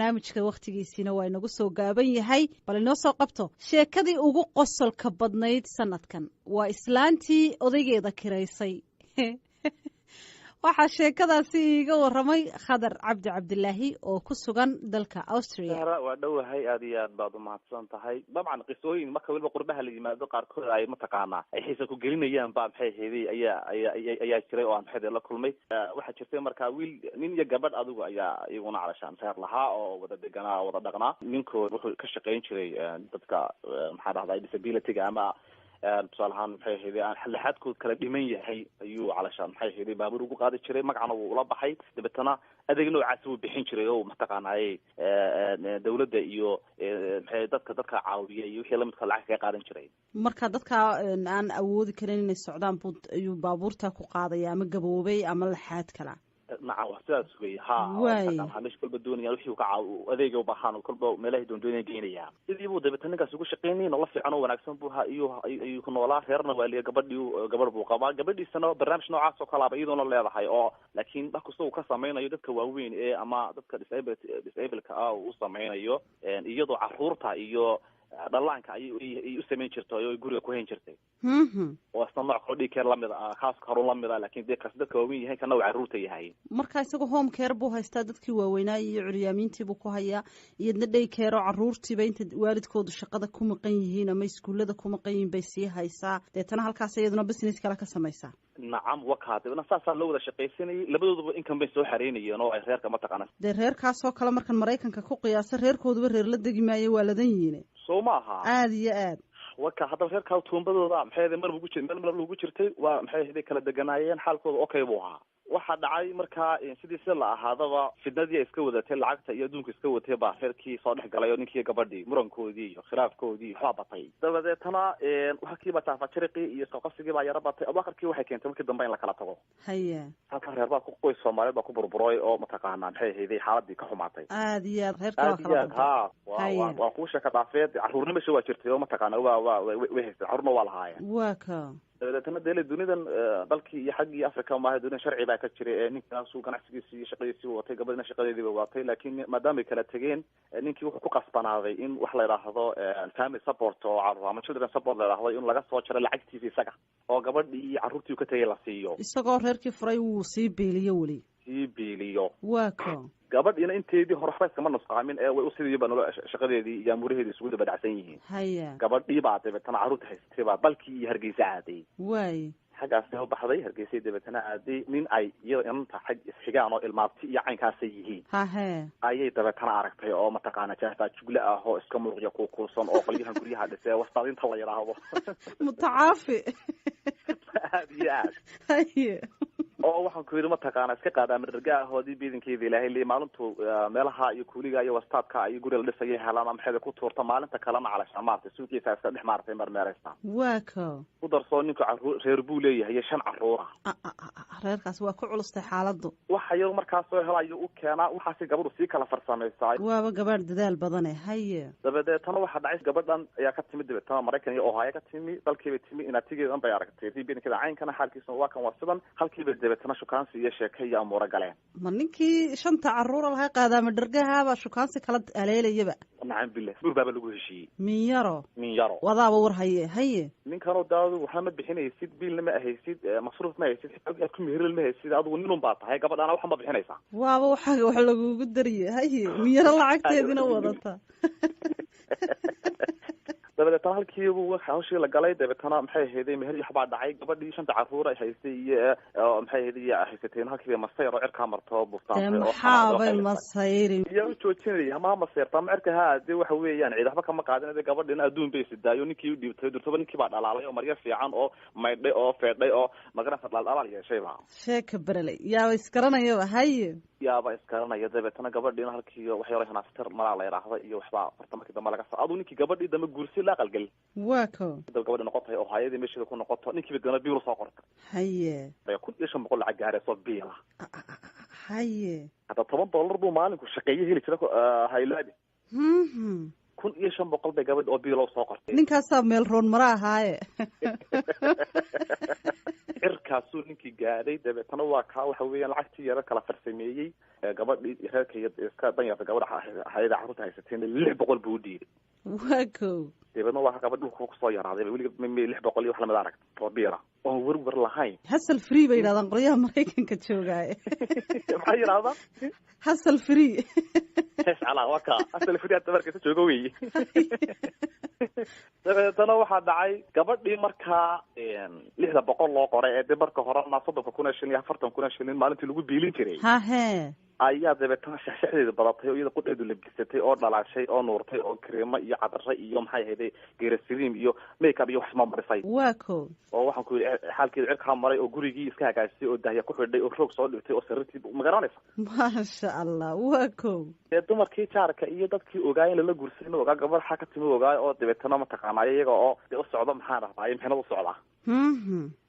Barnaamijka wakhtigiisiina waa inagu soo gaaban yahay. Bal inoo soo qabto sheekadii ugu qosolka badnayd sanadkan, waa islaantii odaygeeda kiraysay. Waxaa sheekadaasi iiga waramay Khadar Cabdi Cabdilaahi oo ku sugan dalka Austria. Waa dhowahay, aad iyo aad baad umahadsan tahay. Dabcan qisooyin marka weliba qurbaha la yimaado qaarkood ay mataqaanaa ay xiisa ku gelinayaan ba maxay ahayday ayaa jiray oo aan maxay la kulmay. Waxaa jirtay markaa wiil, nin iyo gabadh adigu ayaa iyaguna calashaan reer lahaa oo wada deganaa oo wada dhaqnaa. Ninkood wuxuu ka shaqayn jiray dadka, maxaa dhahday, disability-ga ama tusaale ahaan maxay ahayday aan laxaadkood kala dhiman yahay ayuu calashaan maxay ahayday baabuur ugu qaadi jiray, magacna wuu ula baxay. Dabeetana adeeg noocaasi wuu bixin jiray oo mataqaanaaye dawladda iyo maxay dadka caawiya iyo wixii lamidka lacag kaga qaadan jiray. Marka dadka aan awoodi karin inay socdaan buu ayuu baabuurta ku qaadaya, ama gaboobay ama laxaad kala. Nacam, wax sidaas wey ha. Meesha kolba doonaya wixii ka caaw adeega ubahaan, kolba meelahay doon doonaya geynaya. Sidii buu dabeetana ninkaas ugu shaqeynayay. Nolol fiican oo wanaagsan buu ha iyo ayuu ku noolaa. Reerna waa liya, gabadhii gabadh buu qabaa, gabadhiisana barnaamij noocaas oo kalaaba iyadoona leedahay oo laakiin wax kasta uu ka sameynayo dadka waaweyn ee ama dadka disableka ah uu sameynayo, iyadoo caruurta iyo dhallaanka ayay u samayn jirtay oo guriga ku hayn jirtay, oo isna nooc kaloo daycare lamid ah, kaas harun lamid ah, laakiin dee kas dadka waaweyn yahay, kana uu carruurta yahay. Marka isaga home care buu haystaa, dadkii waaweynaa iyo curyaamiintii buu ku hayaa, iyadna day care oo caruurtiiba inta waalidkoodu shaqada ku maqan yihiin ama iskuullada ku maqan yihiin bay sii haysaa. Deetana halkaas iyaduna business kale ka samaysaa. Nacam, wakaa. Dabna saasaa loo wada shaqaysanayay, labadooduba income bay soo xareynayeen oo ay reerka mataqaana. Dee reerkaasoo kale markan Maraykanka ku qiyaasa, reerkooduba reer la degi maayo, waa ladan yihiin. Soo ma aha? Aada iyo aad. Waka haddaba reerkaa tuumbadooda maxay ahayd mar ugu jir meel mar ugu jirtay, waa maxay ahayd kala deganaayeen, xaalkooda okay buu ahaa. Waxaa dhacay markaa sidii si la ahaadaba fidnadii ay iska wadatay, lacagta iyo adduunka iska wadatay baa reerkii soo dhex galay oo ninkii gabadhii murankoodii iyo khilaafkoodii waxbaa batay. Dabadeetana halkiiba taafajiriqii iyo isqabqabsigii baa yaro batay. Abakarkii waxay keentay markii dambe in la kala tago. Halkan reer baa ku qoys Soomaaliyeed baa ku burburay oo mataqaanaa maxay ahayday xaaladii ka xumaatay. Aada iyo aad, reerkii waa Aad iyo kala aad ha wa waa kuu sheeka dhaafeed. Carruurnimasha waa jirtay oo mataqaana waa way haysteen, carruurna waa lahaayeen. Waa ka. Dabadeetana dele dunidan dalkii iyo xaggii Africa maaha, dunidan sharci baa ka jiray ee ninkaasu ganacsigiisii iyo shaqadiisii watay, gabadhina shaqadeediiba watay. Laakiin maadaamay kala tegeen, ninkii wuxuu ku qasbanaaday in wax la yidhaahdo family support oo carruur ama children support la yidhaahdo in laga soo jaro lacagtiisa isaga oo gabadhii iyo carruurtii uu ka tegay la siiyo. Isagoo reerkii furay wuu sii biiliyo weli. Sii biiliyo. Waa ka. Gabadhiina inteedii hore waxba iskama nusqaamin ee way u sidiiba nolo shaqadeedii iyo amuuraheedii isugu daba dhacsan yihiin. Gabadhii baa dabeetana carruurta haysatay baa dalkii iyo Hargeysa aaday. Xaggaasay u baxday, Hargeysay dabeetana aaday. Nin ay iyada inanta xag isxigaan oo ilmaabti iyo caynkaasay yihiin ayay dabeetana aragtay oo mataqaana jaafaa jugle ah oo iska muruqya kuukuusan oo qolyahan guryaha dhisee wastaadinta la yidhaahdo. Mutacaafi. Aad iyo aad. Oo waxaan ku yidhi mataqaana iska qaadaa madarga ahoodii biidankeeda Ilaahay li maalintu meelaha iyo kuuliga iyo wastaadka iyo guriga la dhisaya helaan maxayda ku tuurta, maalinta kalena calasha maartay suuqiisa iska dhex maartay marmeeraysta. Waa ka. Ku darsoo ninku caruur reer buu leeyahay iyo shan carruura. Reerkaas waa ku culustay xaaladdu. Waxa iyado markaas soo helayo u keenaa, waxaasi gabadhu sii kala farsamaysaa. Waaba gabadh dadaal badane, haye. Dabadeetana waxaa dhacay gabadhan ayaa ka timid dabeetana Maraykan iyo Ohio ka timi, dalkiibay timi, inaatigeedan bay aragtay biidankeeda caynkana xaalkiisuna waa kan, waa sidan. Halkiibay dabeetana shukaansi iyo sheeke iyo amuuro galeen. Ma ninkii shanta carruura lahay qaadaama dhargahaabaa shukaansi kala aleelayaba? Nacam billah, guur baaba lagu heshiiyey. Minyaro. Minyaro. Wadaaba war haye, haye. Ninkanoo daadu waxna ma bixinaysid, biilna ma ahaysid, masruuf ma haysid, xitaa aad ku meheril ma haysid, adigu ninun baa tahay, gabadhaana waxa ma bixinaysaa. Waaba waxaaga wax lagugu dariye, haye, minyaro lacagteedina wadata. Dabadeetana halkiibu hawshii la galay. Dabeetana maxay ahayday meher iyo waxbaa dhacay. Gabadhii shanta carruur ay haystay iyo maxay ahayday iyo haysateen halkiiba masayr oo cirkaa marto buuftaantay. Maxaabay masayri? Iyaa u joojinaya ama ha masayrta ama cirka ha aadee, waxa weeyaan ciid waxba kama qaadin. Ade gabadhiina adduun bay sidaayo, ninkii u dhiibtay durtaba ninkii baa dhalaalay oo maryo fiican oo maydhay oo feedhay oo magaranaysa dhaldhalaal yeeshayba. Sheeka bereley, yaaba isgaranayaba, haye. Yaaba iskaranaya. Dabeetana gabadhiina halkii wax yaro hanaaftir malaa la yidhaahda iyo waxbaa horta markii dambe laga soo aduu ninkii gabadhii dambe guursi la aqalgel. Waa ko. Dab gabadhi noqotay oo hayadii meesheeda ku noqoto, ninkiiba dana biil soo qorta. 1500 lacag gaarayso biila. Hadda $10 buu maalinku shaqeeye heli jira haylaabi. 1500 bay gabadhi oo biilow soo qortay. Ninkaasaa meel roon mara ahaaye. Cirkaasuu ninkii gaadhay. Dabeetana waa kaa waxa weeyaan lacagtii yaro kala farsameeyey. Gabadhii reerkay iska danyarta, gabadha hayada carruurta haysateen, 600 buu u dhiibay. Waa kow. Dabeedna waa gabadh dhulka kusoo yaraaday weliga, 600 iyo wax lamid arag oo biira oon werwer lahayn. Hassle free bay yidhahdaan qolyaha Maraykanka joogaaye. Maxay yidhahdaa? Hassle free. Calaa waa ka hassle free hadda markaysa joogo wey. Dabeetana waxaa dhacay gabadhii markaa 600 loo qoray ee de marka horena 30,000 ee shilin iyo 40,000 ee shilin maalintii lagu biilin jiray Hahe. ayaa dabeetana shaxshaxdeeda badatay oo iyada qudheedu labisatay oo dhalaashay oo nuurtay oo kareemo iyo cadare iyo maxay ahayday gerasiliim iyo makeup iyo wax isma marisay. Waa kow. Oo waxaan ku yidhi xaalkeedu cirkaa maray oo gurigii iska hagaajisay oo dahya ku xidhay oo roog soo dhigtay oo sariirtii, ma garanaysa? Maasha Allah, waa kow. Dee dumarkii jaarka iyo dadkii ogaay in lala guursan ogaa, gabadh xaa ka timi ogaay, oo dabeetana mataqaanaa iyaga oo dee u socdo, maxaan rahdaay, mixnad u socdaa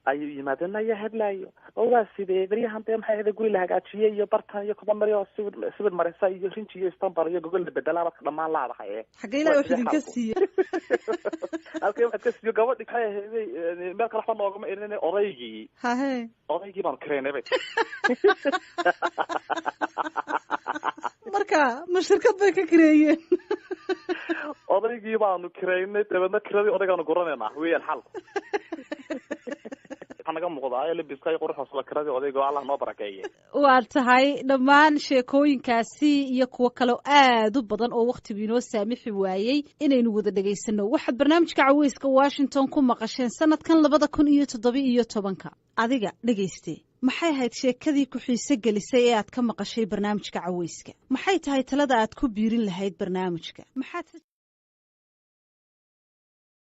ayuu yimaadeen, ayaa hadlaayo oo waa sidee beryahan dee maxay ahayd guri la hagaajiyey iyo bartan iyo kuba mari oo sibir sibir marisa iyo rinji iyo istanbal iyo gogol la bedelaa badka dhammaan laadahay ee Xagga Ilahi wax idinka siiye. Halkay waxaad ka siiyo gabadhi maxay ahayd meel kale waxba noogama irin odaygii. Hahe. Odaygii baanu kareynay bay. Marka ma shirkad bay ka kareeyeen? Odaygii baanu kireynay, dabeedna kiradii odaygaanu guranaynaa weeyaan xalku. Waxaa naga muuqdaa labiska iyo quruxda kiradii odayga, Allah noo barakeeye. Waa tahay, dhammaan sheekooyinkaasi iyo kuwo kaleo aad u badan oo wakhtigu inoo saamixi waayey inaynu wada dhegaysano waxaad barnaamijka Caweyska Washington ku maqasheen sanadkan 2017-ka. Adiga dhegayste, maxay ahayd sheekadii ku xiise gelisay ee aad ka maqashay barnaamijka caweyska? Maxay tahay talada aad ku biirin lahayd barnaamijka? Maxaad